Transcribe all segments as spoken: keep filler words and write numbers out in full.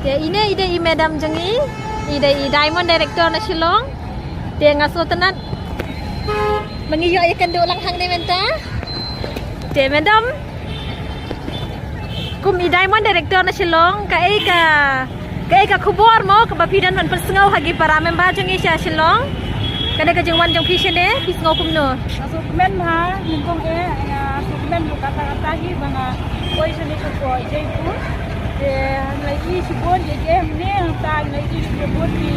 Te ine i dei i madam jong i, i dei i Diamond Director na Shillong. Te nga sngewtynnat ba ngi ïoh ïakynduh lang hangne mynta. Te madam, kum i Diamond Director na Shillong, kaei ka, kaei ka khubor mo kaba phi don ban pynsngew ha ki para member jong ngi sha Shillong? Kane ka jingwan jong phi shane, phi sngew kumno? Nga sngewkmen bha, nyngkong eh, nga sngewkmen ruh katta katta hi ba nga poi shane sha Jaipur. Te ngi la ïohi shibun ki, ki, ne, nangta ngi la ïohi shibun ki,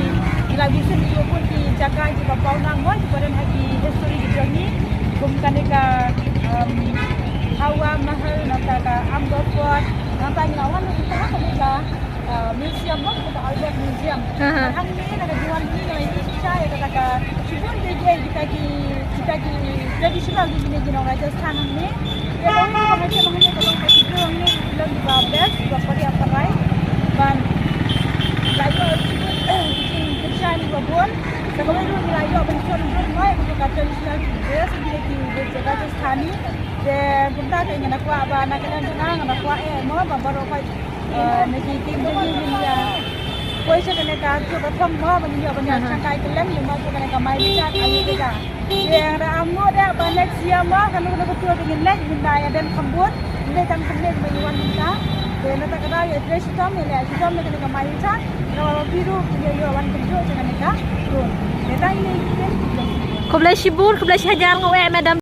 ngi la visit shibun ki jaka kiba pawnam mo, kiba don ha ki history ki jong ngi. Kum kane ka, um, Hawa Mahal, nangta ka Amber Fort, nangta ngi la wan ruh mynta ha kane ka, uh, museum mo, kane ka Albert Museum. Aha. Hangne na ka jingwan jong ngi ngi la ïohi shisha ïa kata ka shibun de ki, kita ki, kita ki traditional de kine ki nong Rajasthan hangne. Te ba ngi ba ngi ba ngi ka long ka shibun hangne ki long kiba best, kiba pari aparai. Ban la ïoh shibun ki jingkyrshan kiba bun. Sa kawei ruh ngi la ïoh ban shon bun mo ïa ka traditional dress kine ki Rajasthani. Te kumta te ngi na kwah ba na ka liang jong nga nga na kwah eh mo ba baroh khoit, eh, na ki team jong ngi ngin ïa poi sha kane ka, sha ka thong mo ba ngin ïoh ban ïa shangkai kylleng, ïa mo sha kane ka Mairichat Ayodhya. Te nga da am mo da ba next year mo kano kano ka tour ba ngin leit ngin da ïa don kham bun, ngin da tang kham leit ba ïa wan mynta. Te nangta ka daw ïa trei shitom ïa leh shitom ïa kane ka Mairichat. Nga ba phi ruh ngin ïa wan kumjuh sha kane ka tour. Te tang ine i. Khublei shibun, khublei shihajar nga eh madam.